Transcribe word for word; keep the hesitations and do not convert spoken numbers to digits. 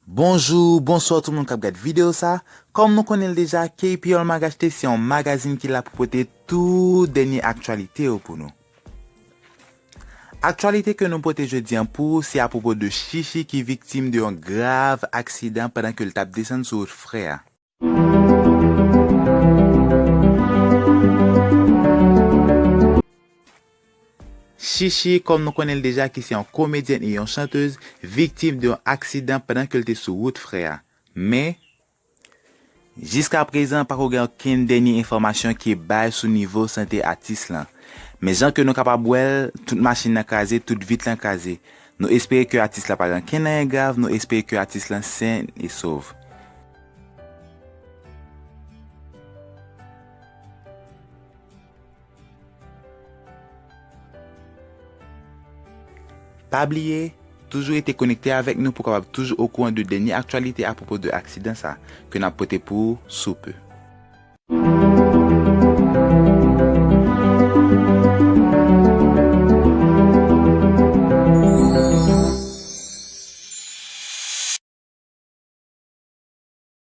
Bonjou, bonswa tout moun k ap gad videyo sa. Kòm nou konnen l deja, K P L Mag H T se yon magazin ki la pou pote tout dènye aktyalite yo pou nou. Aktyalite ke nou pote jodi an pou ou se apwopo de Chichi ki viktim de yon grav aksidan pandan ke l t ap desann sou wout frè a. Chichi, kòm nou konnen l deja, ki se yon komedyèn e yon chantez, viktim de yon aksidan pandan ke l te sou wout frè a. Men, jiskaprezan, pako gen okenn dènye enfòmasyon ki bay sou nivo sante atis lan. Men jan ke nou kapab wè l, tout machin nan kraze, tout vit lan kraze. Nou espere ke atis la pa gen okenn anyen grav, nou espere ke atis lan sen e sov. Pa bliye, toujou rete konekte avèk nou pou w kapab toujou okouran de dènye aktyalite apwopo de aksidan sa ke n ap pote pou ou sou pe.